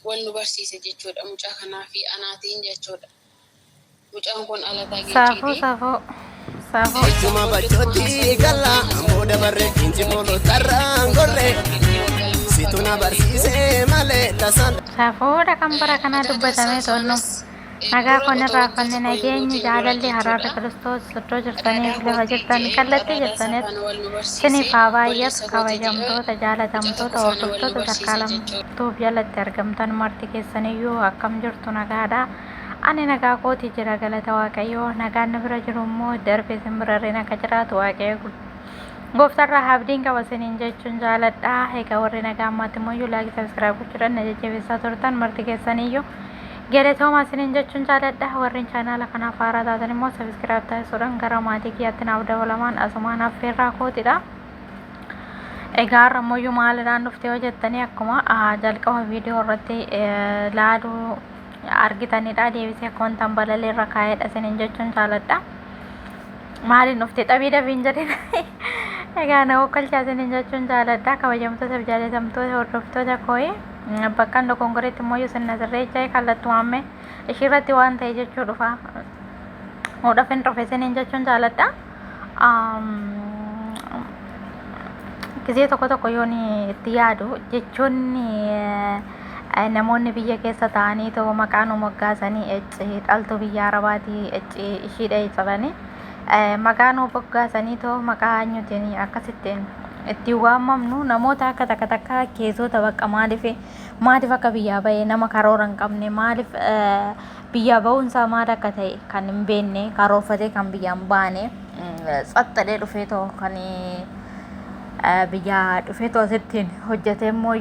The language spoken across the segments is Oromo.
Wal nu barsiise jechuudha mucaa kanaa fi anaatiin jechuudha. Mucaan kun Alataa Saafuu Ginciiti. saafuu saafuu. Ejjuma bachootti galla amboo dabarre inji boolotarraan gorre situ na barsiise malee tasaan. Safuudha kan bara kanaa Adaadaa dubbatamee isaa to'annu. faanas Nagaa dura kun otoo irraa waggaa fanni tokko hin nageenyi guutin dura jaalalli haraarri jechuudha. Kiristoos iddoo jirtaniif Adaadaa lafa kootii jirtan je'e kallattii adaadaa isaa jirtanitti faana wal nu barsiise siniif haa baay'atu obboleessa kooti je'e kabajamtoota mucaa jaalatamtoota tokko faana wal nu hordoftoota barsiise jechuudha. Sarkaalamtuuf jalatti argamtan marti keessaniyyuu akkam jirtu nagaadha ani nagaa kooti jira galata waaqayyoo nagaan na bira jiru immoo darbee isin birarreen akka jiraatu waaqayyo Gooftarraa abdiin qaba isiniin jechuun jaaladha. Egaa warri nagaa ammaatti immoo iyyuu laayikii sabiskiraayib gochuudhaan na jajjabeessaa turtan marti keessaniyyuu galatoomaa isiniin jechuun jaaladha. Warreen chaanaala kanaaf haaraa taatan immoo sabiskiraayib taasisuudhaan gara maatii kiyyaatti naaf dabalamaan asumaan affeerraa kootidha. Egaa har'a immoo iyyuu maalidhaan dhufte yoo jettanii akkuma jalqaba viidiyoo irratti laaluu argitanidha. Deebisee akkuma tan balalee irra kaa'edha isiniin jechuun jaaladha. Maaliin dhufte xabii dafiin jedhin. Egaa na okkalchaa isiniin jechuun jaaladha. Kabajamtoota fi jaalatamtoota hordoftoota kooyi bakkan dogongoreetti immoo isin na sirreechaa kallattumaan mee ishii irratti waan ta'e jechuu dhufa. Hodhaf hin dhufe isiniin jechuun jaaladha. Gisee tokko tokko yoon itti yaadu jechoonni namoonni biyya keessa ta'anii too maqaa nu moggaasanii ecci dhaltuu biyya arabaatii ecci ishiidha jedhanii maqaa nu moggaasanii too maqaa eenyutiin akkasittiin ittiin waamamnu namoota akka takka takka keesoota bakka maaliif maaliif akka biyyaa ba'e nama karoora hin qabne maaliif biyyaa ba'uunsaa maal akka ta'e kan hin beekne karoorfatee kan biyyaan baane tsaxxadhee dhufee too kan biyyaa dhufee too asittiin hojjetee immoo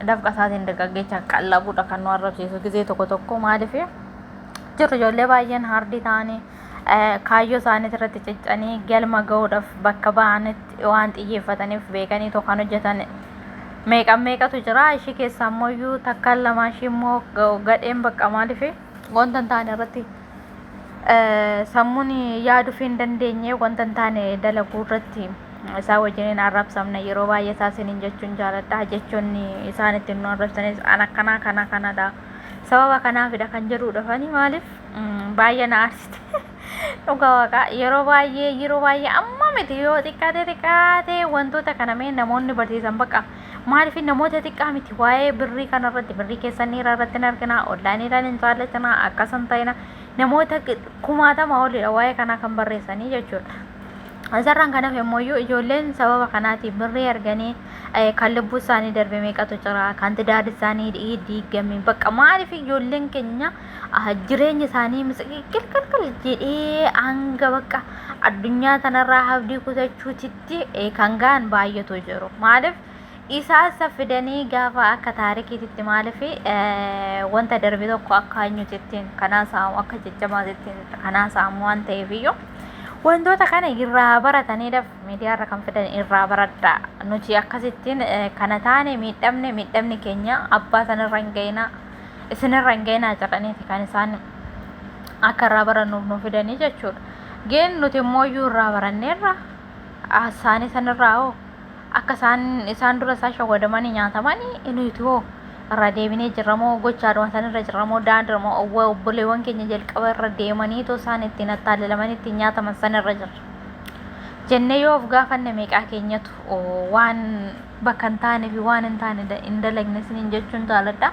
dafqa isaatiin dargaggeecha qallabuudha kan nu arrabsiisu gizee tokko tokko maaliif jiru ijoollee baay'een haardii ta'anii kaayyoo isaanii irratti ciccanii galma ga'uudhaaf bakka ba'anitti waan xiyyeeffataniif beekanii too kan hojjetan meeqa meeqatu jira ishii keessaa immoo iyyuu takkaan lamaa ishii immoo gadheen bakka maaliif wanta hin taane irratti sammuun yaaduuf hin dandeenye wanta hin taane dalaguu irratti isaa wajjiniin arrabsamna yeroo baay'ee isaa isiniin jechuun jaaladha jechuun isaan ittiin nu arrabsanis an akkanaa kana kanadha sababa kanaafidha kan jedhu dhufanii maaliif baay'ee na aarsite dhugaa waaqaa yeroo baay'ee yeroo baay'ee amma miti yoo xiqqaate xiqqaate wantoota kana mee namoonni barsiisan bakka maaliif namoota xiqqaa miti waa'ee birrii kanarratti birrii keessan dhiiraa irratti hin argina onlaayiniidhaan hin jaallatina akkas hin ta'ina namoota kumaatama olidha waa'ee kanaa kan barreessanii jechuudha. Isarraan kan hafe immoo ijoolleen sababa kanaatiin birrii arganii kan lubbuu isaanii darbe meeqatu jira kan tidaarri isaanii diigame bakka maaliif ijoolleen keenya jireenya isaanii qilqilqil jedhee hanga bakka addunyaa tanarraa abdii kutachuutitti kan ga'an baay'atu jiru. Maaliif isaa fidanii gaafa akka taarikiititti maaliif wanta darbe tokko akka eenyutittiin kanaa saamu akka jajjabaatittiin kanaa saamu waan ta'eef iyyuu wantoota kana irraa barataniidhaaf miidiyaarra kan fidan irraa baradhaa nuti akkasittiin kana taane miidhamne miidhamni keenya abbaa sanirra hin ga'inaa isinirra hin ga'inaa jedhaniiti kan isaan akka irraa barannuuf nu fidanii jechuudha. Geen nuti immoo iyyuu irraa baranneerra isaanii sanirraa hoo akka isaan isaan dura isaan shawwadamanii nyaatamanii nuti hoo irraa deebinee jirramoo gochaadhuma sanirra jirramoo daandirmoo obboleewwan keenya jalqaba irra deemanii too isaan ittiin attaallalamanii ittiin nyaataman sanirra jirra. Jennee yoo of gaafanne meeqaa keenyatu waan bakka hin taane fi waan hin taane hin dalagne isiniin jechuun jaaladha.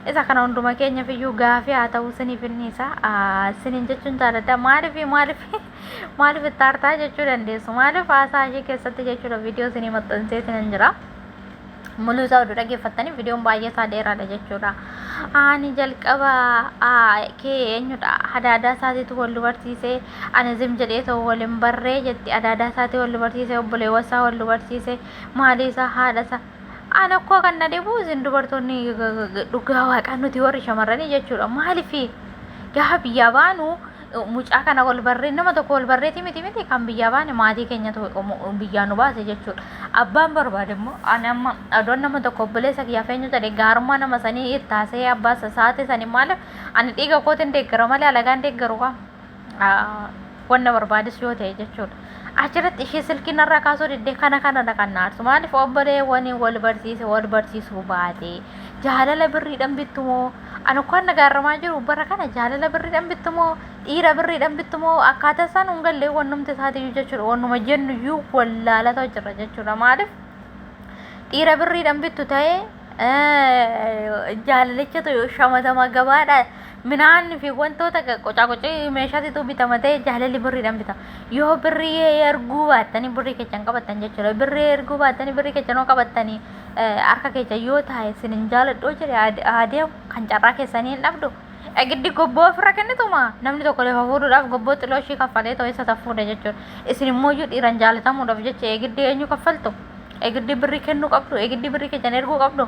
Isa kana hunduma keenyaaf iyyuu gaafii haa ta'u isiniif inni isaa isiniin jechuun jaaladha. Maaliif maaliif maaliif itti aartaa jechuu dandeessu. Maaliif haasaa ishee keessatti jechuudha viidiyoo isinii maxxansee isinin jira. Muluu isaa oduu dhaggeeffattanii viidiyoon baay'ee isaa dheeraadha jechuudha. Ani jalqaba kee eenyudha adaadaa isaatiitu wal dubarsiise ani zim jedhee ta'u wal hin barree jetti adaadaa isaatii wal dubarsiise obboleewwan isaa wal dubarsiise maalii isaa haadha isaa. Ani akkoo kan na dhibu isin dubartoonni dhugaa waaqaa nuti warri shamarranii jechuudha. Maaliif gaafa biyyaa baanu mucaa kana wal barree nama tokko wal barreeti miti miti kan biyyaa baane maatii keenyatu biyyaa nu baase jechuudha. Abbaan barbaade immoo ani amma odoon nama tokko obboleessa kiyyaaf eenyu jedhe gaarummaa nama sanii itti haasa'ee abbaa saate sanii maaliif ani dhiiga kootiin deeggara malee alagaan deeggaru qaba. Wanna barbaades yoo ta'e jechuudha. Achirratti ishee silkii narraa kaasuu diddee kana kanadha kan na aarsu. Maaliif obboleewwan wal barsiise wal barsiisuu baate Jaalala birriidhaan bittu moo? Ani akkaan na gaarramaa jiru bara kana jaalala birriidhaan bittu moo? Dhiira birriidhaan bittu moo? Akkaataa isaan hin galle wannumti isaatiyyuu jechuudha. Wannuma jennu iyyuu wallaalata jira jechuudha. Maaliif dhiira birriidhaan bittu ta'ee jaalalichatu shamatama gabaadha. Minaan fi wantoota qocaa qocii meeshaatitu bitama ta'e jaalalli birriidhaan bitama. Yoo birrii erguu baattanii birrii keessan qabattan jechuudha. Birrii erguu baattanii birrii keessan yoo qabattanii harka keessa yoo taa'e isin hin jaaladhu jedhe adeemu kan carraa keessanii hin dhabdu. Giddi gobboo ofirra kennituma namni tokko lafa fuudhuudhaaf gobboo xiloo ishii kaffalee ta'u isa fuudha jechuudha. Isin immoo iyyuu dhiiran jaalatamuudhaaf jecha eegiddi eenyu kaffaltu? Eegiddi birrii kennuu qabdu, eegiddi birrii keessan erguu qabdu.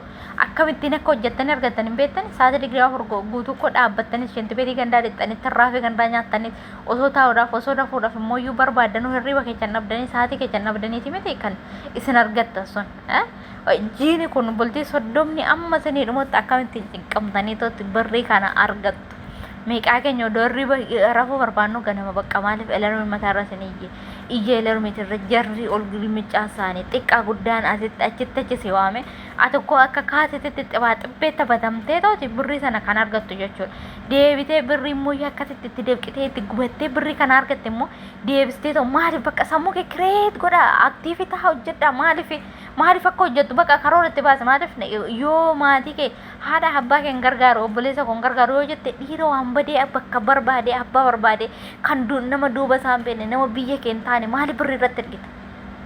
Akkamittiin akka hojjettanii argattan hin beektan. Sa'aatii 24 guutuu koo dhaabbattanii shintibeetii gandaa dhixxanii tarraafii gandaa nyaattanii osoo taa'uudhaaf osoo rafuudhaaf immoo iyyuu barbaaddanuu hirriba keessan dhabdanii sa'aatii keessan dhabdaniiti miti kan isin argattan sun. Jiini kun bultii 30 amma isinii dhumutti akkamittiin cinqamtanii tootti birrii kana argattu. Meeqaa keenya odoo hirriba rafuu barbaannu ganama bakka maaliif elarmi mataarra isin iyye. Iyya elarmiitirra jarri ol gilmicaa isaanii xiqqaa guddaan asitti achitti achi si waame ati koo akka kaasititti xibaa xibbee taphatamtee tooti birrii sana kan argattu jechuudha. Deebitee birrii immoo akkasitti itti dafqitee itti gubattee birrii kana argatte immoo deebistee ta'u maaliif bakka sammuu kee kireet godha aktiivii ta'a hojjedha. Maaliif maaliif akka hojjettu bakka karoora itti baase. Maaliif yoo maatii kee haadha abbaa kee hin gargaaru, obboleessa koo hin gargaaru yoo jette, dhiira waan badee bakka barbaade abbaa barbaade kan nama duuba isaa hin beekne, nama biyya kee hin taane maaliif birrii irratti ergita?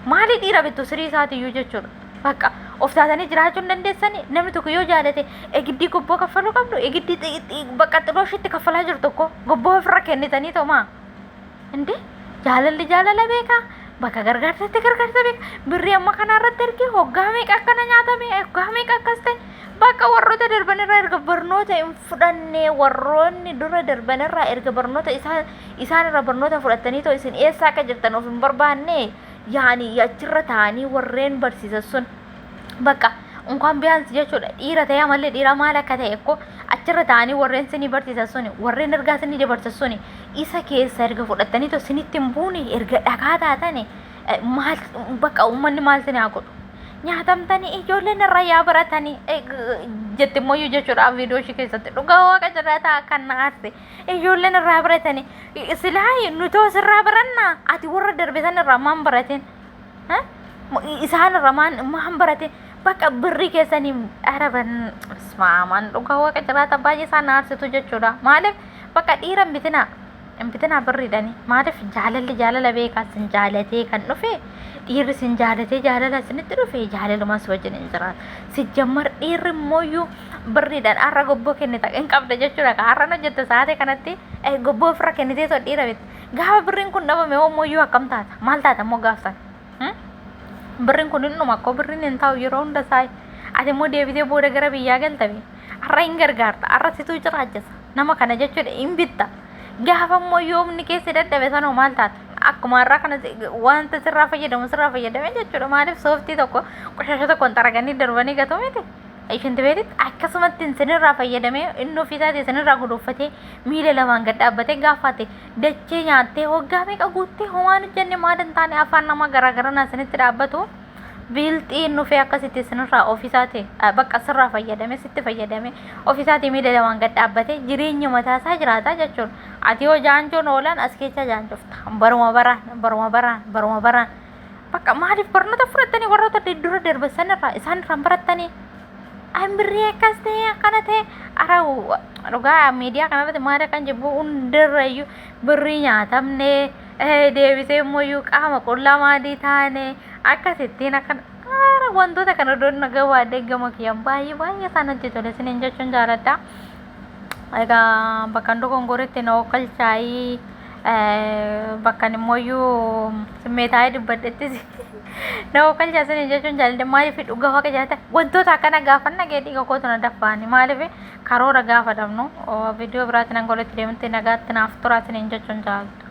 Maali dhiira bittu sirii isaatiiyyuu jechuudha. Bakka of taatanii jiraachuu hin dandeessanii. Namni tokko yoo jaalate egiddii gobboo kaffaluu qabdu, egiddii bakka xiloo ishiitti kaffalaa jiru tokko gobboo ofirra kennitanii tomaa. Inde jaalalli jaalala beekaa, bakka gargaarsatti gargaarsa beeka. Birrii amma kana irratti ergee hoggaa meeqa akkana nyaatame, hoggaa meeqa akkas ta'e. Bakka warroota darban irraa erga barnoota hin fudhanne, warroonni dura darban irraa erga barnoota isaan irraa barnoota fudhatanii too isin eessa akka jirtan of hin barbaanne. Yaani achirra taa'anii warreen barsiisan sun bakka unkaan biyaansi jechuudha, dhiira ta'ee amallee dhiira maal akka ta'e ekkoo achirra taa'anii warreen sinii barsiisan suni, warreen ergaa sinii dabarsan suni isa keessa erga fudhatanii too sinitti hin buune, erga dhagaa taatani maal bakka uummanni maal sinii haa godhu? Nyaatamtanii ijoolleen irraa yaa baratanii jetti immoo jechuudha. Viidiyoo ishee keessatti dhugaa waaqa jiraataa kan na aarse ijoolleen irraa baratanii silaa nutoo sirraa barannaa. Ati warra darbe san irraa maan barateen? Isaan irraa maan barate? Bakka birrii keessanii araban maamaan dhugaa waaqa jiraata baay'ee isaan aarsitu jechuudha. Maaliif bakka dhiira hin bitinaa, hin bitinaa birriidhani. Maaliif jaalalli jaalala beekaa. Sin jaalatee kan dhufe dhiirri, sin jaalatee jaalala isinitti dhufe jaalalumaa si wajjin hin jiraatu. Si jammar dhiirri immooyyuu birriidhaan har'a gobboo kennita hin qabda jechuudha. Har'a hojjette sa'aatii kanatti gobboo ofirra kennitee too dhiira bitta. Gaafa birriin kun dhabame immoo akkam taata? Maal taata immoo gaafsan? Birriin kun hin dhuma akkoo, birriin hin taa'u yeroo hunda isaa. Ati immoo deebitee booda gara biyyaa galtame har'a hin gargaarta, har'a situu jiraachisa nama kana jechuudha, hin bitta. Gaafa immoo yoomni keessa dadhabe sanoo maal taata? Akkuma har'aa kana wanta sirraa fayyadamu sirraa fayyadame jechuudha. Maaliif sooftii tokko qoshasha tokkoon xaraganii darbanii gatu miti? Ishinti beetitti akkasumatti isinirraa fayyadamee inni ofiisaatii isinirraa guduuffatee miila lamaan gad dhaabbatee gaafate dachee nyaattee waggaa meeqa guuttee homaan hojjenne maal hin taane afaan nama garaagaraa isinitti dhaabbatu biilxiin dhufee akkasitti isinirraa ofiisaatii bakka sirraa fayyadame sitti fayyadame ofiisaatii miila lamaan gad dhaabbatee jireenya mataasaa jiraataa jechuudha. Ati yoo jaanjoon oolan as keessa jaanjofta baruma baraan, baruma baraan, baruma baraan. Bakka maaliif barnoota fudhattanii warroota dura darban sanirraa isaan irraan barattanii? An birrii akkas ta'e akkana ta'e ara dhugaa miidiyaa kanarratti maal akkan jibbu hundarrayyuu birrii nyaatamne deebisee immoo qaama qullaa maalii taane akkasittiin akkan ara wantoota kana odoon nagaa waadee gama kiyyaan baay'ee baay'ee isaan natti tole isiniin jechuun jaaladha. Egaa bakka dogongoretti na okalchaayii, bakka immoo simmeetaayee dubbadhettis na okalchaa isiniin jechuun jaaladha. Maaliif dhugaa waaqa jaalata wantoota akkana gaafa nagee dhiiga kootu na daffaani. Maaliif karoora gaafa dhabnu viidiyoo biraatiin hanga walitti deemutti nagaatti naaf turaa isiniin jechuun jaalladha.